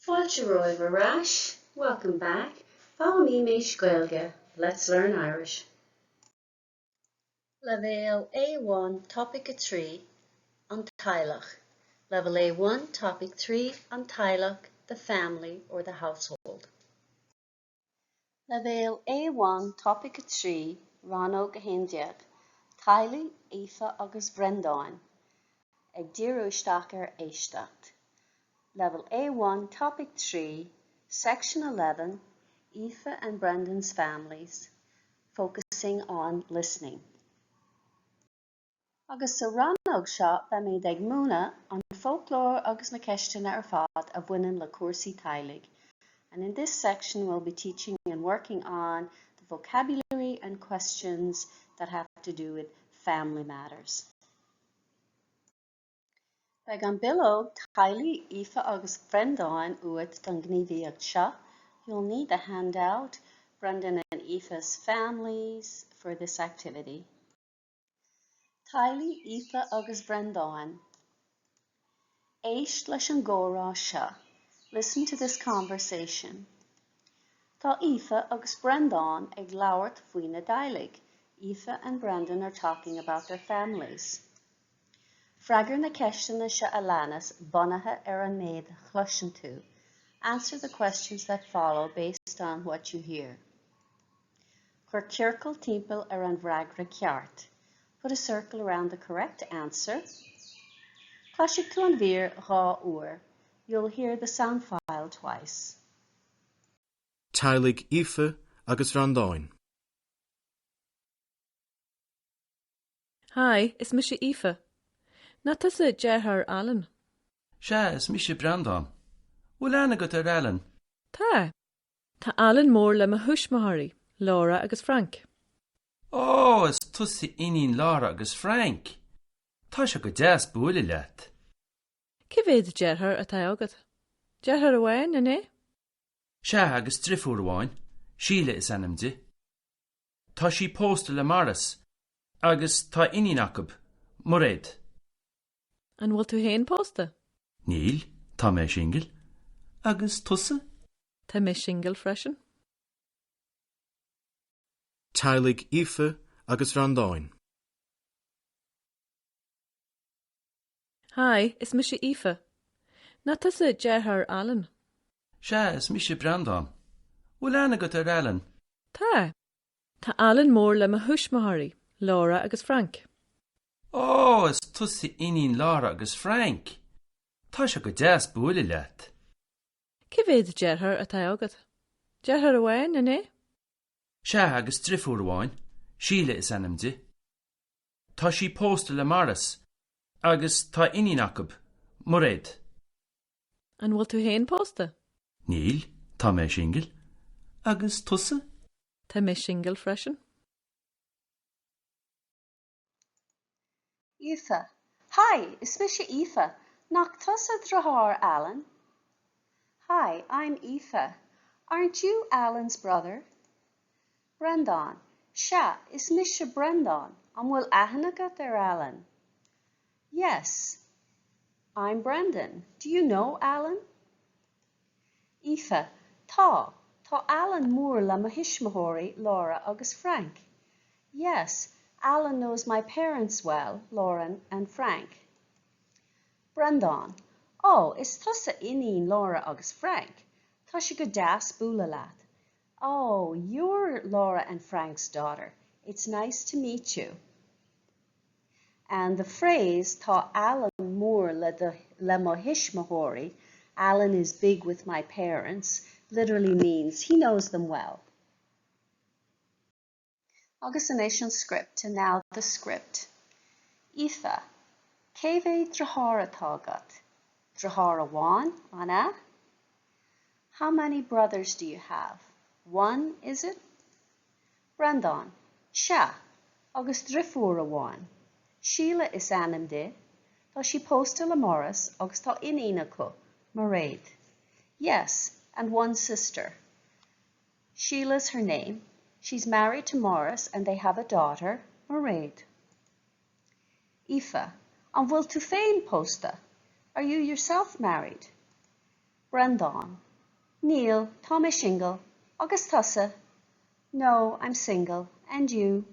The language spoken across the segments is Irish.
Fáilte romhaibh ar ais, welcome back, Foghlaimímis Gaeilge, let's learn Irish. Leibhéal A1 Topaic 3, An Teaghlach Level A1 Topic 3, An Teaghlach, the family or the household. Leibhéal A1 Topaic 3, Rannóg 11, Teaghlaigh Aoife agus Bhreandáin, ag díriú isteach ar éisteacht. Level A1 Topic 3, Section 11, Aoife and Brendan's families, focusing on listening. Agus sa rannóg seo beimid ag múineadh an foclóir agus na ceisteanna ar fad a bhaineann le cúrsaí teaghlaigh. And in this section we'll be teaching and working on the vocabulary and questions that have to do with family matters. Beidh an bileog Teaghlaigh Aoife agus Bhreandáin uait don ghníomhaíocht seo. You'll need the handout Brendan and Aoife's families for this activity. Teaghlaigh Aoife agus Bhreandáin. Éist leis an gcomhrá seo. Listen to this conversation. Tá Aoife agus Breandán ag labhairt faoina dteaghlaigh. Aoife and Brendan are talking about their families. Freagair na ceisteanna seo a leanas bunaithe ar an méid a chloiseann tú. Answer the questions that follow based on what you hear. Cuir ciorcal timpeall ar an bhfreagra ceart. Put a circle around the correct answer. Cloisfidh tú an mhír dhá uair. You'll hear the sound file twice. Teaghlaigh Aoife agus Bhreandáin. Hi, is mise Aoife. Nach tusa deartháir Alan? Sea, is mise Breandán. Bhfuil aithne agat ar Alan? Tá. Tá Alan mór le mo thuismitheoirí, Laura agus Frank. Ó, is tusa iníon Laura agus Frank! Tá sé go deas bualadh leat. Cé mhéad deartháir atá agat? Deartháir amháin, an ea? Sea, agus driofúr amháin, Síle is ainm di. Tá sí pósta le Maurice agus tá iníon acu, Mairéad. An bhfuil tú féin pósta? Níl, tá mé singil. Agus tusa? Tá mé singil freisin. Teaghlaigh Aoife agus Bhreandáin. Hi, is mise Aoife. Nach tusa deartháir Alan? Sea, is mise Breandán. Bhfuil aithne agat ar Alan? Tá. Tá Alan mór le mo thuismitheoirí, Laura agus Frank. Ó, is tusa iníon Laura agus Frank! Tá sé go deas bualadh leat. Cé mhéad deartháir atá agat? Deartháir amháin, an ea? Sea, agus driofúr amháin, Síle is ainm di. Tá sí pósta le Maurice agus tá iníon acu, Mairéad. An bhfuil tú féin pósta? Níl, tá mé singil. Agus tusa? Tá mé singil freisin. Aoife, Hi, is mise Aoife. Nach tusa deartháir Alan? Hi, I'm Aoife. Aren't you Alan's brother? Breandán, Sea, is mise Breandán. An bhfuil aithne agat ar Alan? Yes, I'm Brendan. Do you know Alan? Aoife, Tá, tá Alan mór le mo thuismitheoirí, Laura agus Frank. Yes, Alan knows my parents well, Lauren and Frank. Breandán, Ó, is tusa iníon Laura agus Frank. Tá sé go deas bualadh leat. Oh, you're Laura and Frank's daughter. It's nice to meet you. And the phrase Tá Alan mór le, do, le mo thuismitheoirí, Alan is big with my parents, literally means he knows them well. Agus anois an script, and now the script. Aoife, Cé mhéad deartháir atá agat? Deartháir amháin, an ea? How many brothers do you have? One, is it? Breandán, Sea, agus driofúr amháin. Síle is ainm di. Tá sí pósta le Maurice agus tá iníon acu, Mairéad. Yes, and one sister. Sheila's her name. She's married to Maurice and they have a daughter, Mairéad. Aoife, An bhfuil tú féin pósta? Are you yourself married? Breandán, Níl, tá mé singil. Agus tusa? No, I'm single. And you?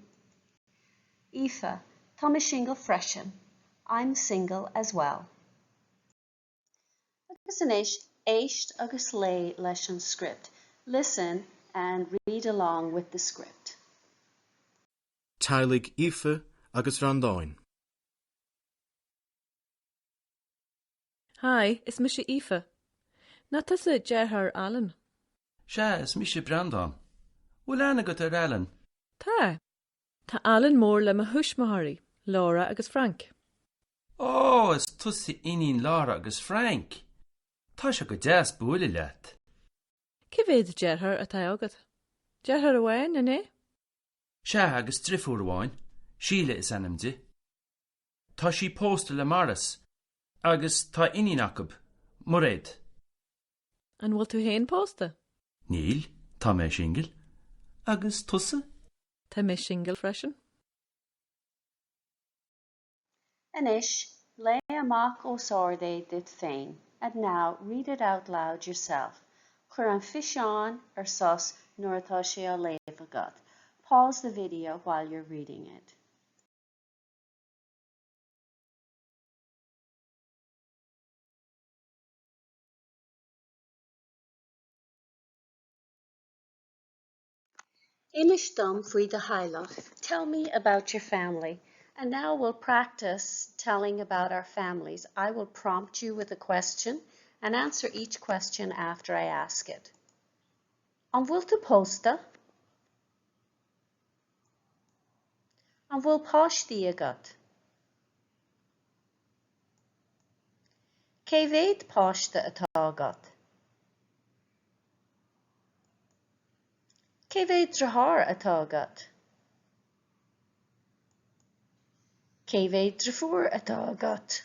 Aoife, Tá mé singil freisin. I'm single as well. Agus anois, éist agus léigh leis an script. Listen and read along with the script. Teaghlaigh Aoife agus Bhreandáin. Hi, is mise Aoife. Nach tusa deartháir Alan? Sea, is mise Breandán. Bhfuil aithne agat ar Alan? Tá. Tá Alan mór le mo thuismitheoirí, Laura agus Frank. Ó, is tusa iníon Laura agus Frank! Tá sé go deas bualadh leat. Cé mhéad deartháir atá agat? Deartháir amháin, an ea? Sea, agus driofúr amháin, Síle is ainm di. Tá sí pósta le Maurice agus tá iníon acu, Mairéad. An bhfuil tú féin pósta? Níl, tá mé singil. Agus tusa? Tá mé singil freisin. Anois, léigh amach os ard é duit féin. And now, read it out loud yourself. Cuir an físeán ar sos nuair atá sé á léamh agat. Pause the video while you're reading it. Inis dom faoi do theaghlach. Tell me about your family. And now we'll practice telling about our families. I will prompt you with a question and answer each question after I ask it. An bhfuil tú pósta? An bhfuil páistí agat? Cé mhéad páiste atá agat? Cé mhéad deartháir atá agat? Cé mhéad deirfiúr atá agat?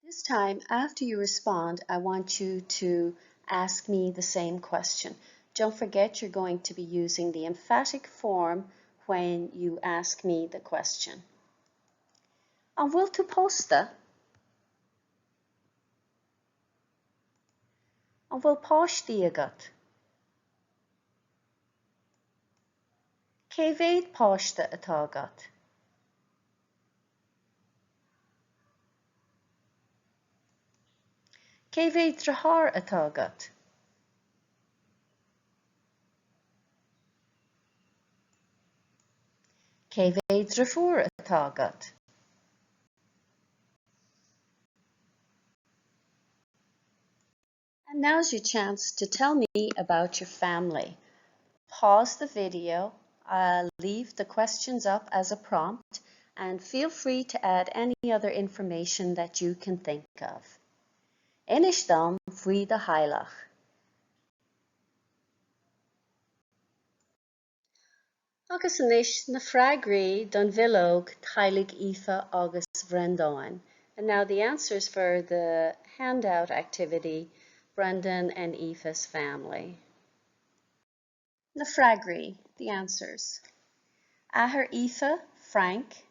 This time, after you respond, I want you to ask me the same question. Don't forget you're going to be using the emphatic form when you ask me the question. An bhfuil tú pósta? An bhfuil páistí agat? Cé mhéad páiste atá agat? Cé mhéad deartháir atá agat? Cé mhéad deirfiúr atá agat? And now's your chance to tell me about your family. Pause the video, I'll leave the questions up as a prompt, and feel free to add any other information that you can think of. Inis dom faoi do theaghlach. Agus anois na freagraí don bhileog Teaghlaigh Aoife agus Bhreandáin. And now the answers for the handout activity Brendan and Aoife's family. Na freagraí, the answers. Athair Aoife, Frank.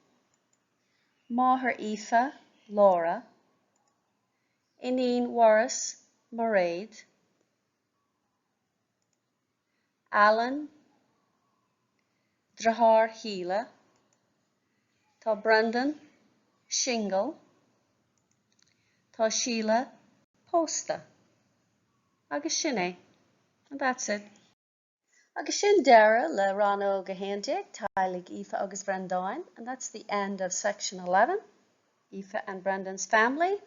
Máthair Aoife, Laura. Iníon Mhaurice, Mairéad. Alan, Deartháir Shíle, Tá Brendan singil, Tá Síle pósta. Agus sin é. And that's it. Agus sin deireadh le Rannóg 11, Teaghlaigh Aoife agus Bhreandáin, and that's the end of section 11, Aoife and Brendan's family,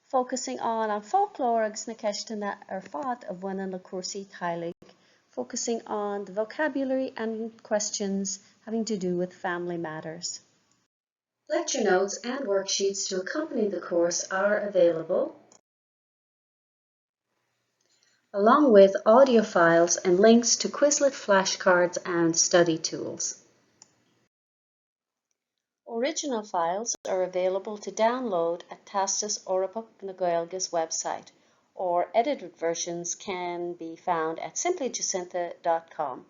focusing on an foclóir agus na ceisteanna ar fad a bhaineann le cúrsaí teaghlaigh, focusing on the vocabulary and questions having to do with family matters. Lecture notes and worksheets to accompany the course are available along with audio files and links to Quizlet flashcards and study tools. Original files are available to download at Teastas Eorpach na Gaeilge's website, or edited versions can be found at simplyjacintha.com.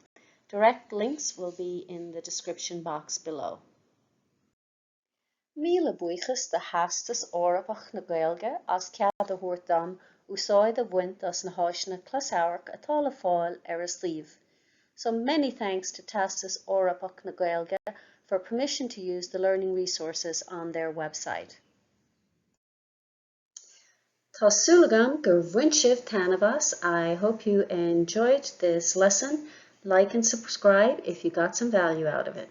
Direct links will be in the description box below. Míle buíochas do Theastas Eorpach na Gaeilge as cead a thabhairt dom úsáid a bhaint as na háiseanna closamhairc atá le fáil ar a suíomh. So many thanks to Teastas Eorpach na Gaeilge for permission to use the learning resources on their website. Tá súil agam gur bhain sibh taitneamh as. I hope you enjoyed this lesson. Like and subscribe if you got some value out of it.